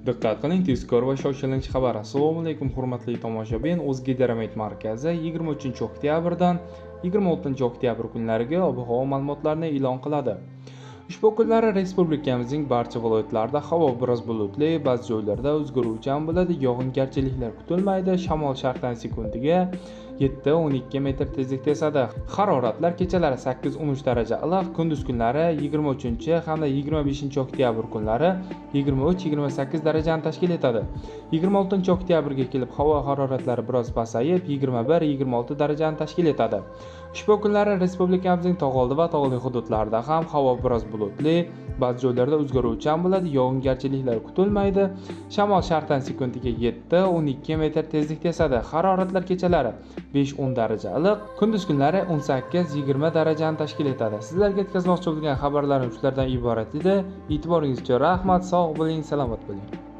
Diqqat qiling, tezkor va shoshilinch xabar. Assalomu alaykum, hurmatli tomoshabin. O'zgidromet markazi 23 oktyabrdan 26 oktyabr kunlariga ob-havo ma'lumotlarini e'lon qiladi. Ushbu kunlari respublikamizning barcha viloyatlarida havo biroz bulutli, ba'zi joylarda o'zgaruvchan bo'ladi, yog'ingarchiliklar kutilmaydi, shamol sharqdan sekundiga 7-12 metr tezlikda esadi. Haroratlar kechalari 8-13 daraja iliq, kunduz kunlari 23 hamda 25 oktyabr kunlari 23-28 darajani tashkil etadi. 26 oktyabrga kelib havo haroratlari biroz pasayib, 21-26 darajani tashkil etadi. Ushbu kunlari respublikamizning tog'oldi va tog'li hududlarida ham havo biroz bulutli, ba'zi joylarda o'zgaruvchan bo'ladi, yog'ingarchiliklar kutilmaydi. Shamol sharqdan sekundiga 7-12 metr tezlikda esadi. Haroratlar kechalari 5-10 daraja iliq, kunduz kunlari 18-20 darajani tashkil etadi. Sizlarga yetkazmoqchi bo'lgan xabarlarim shulardan iborat edi. E'tiboringiz uchun rahmat, sog' bo'ling, salomat bo'ling.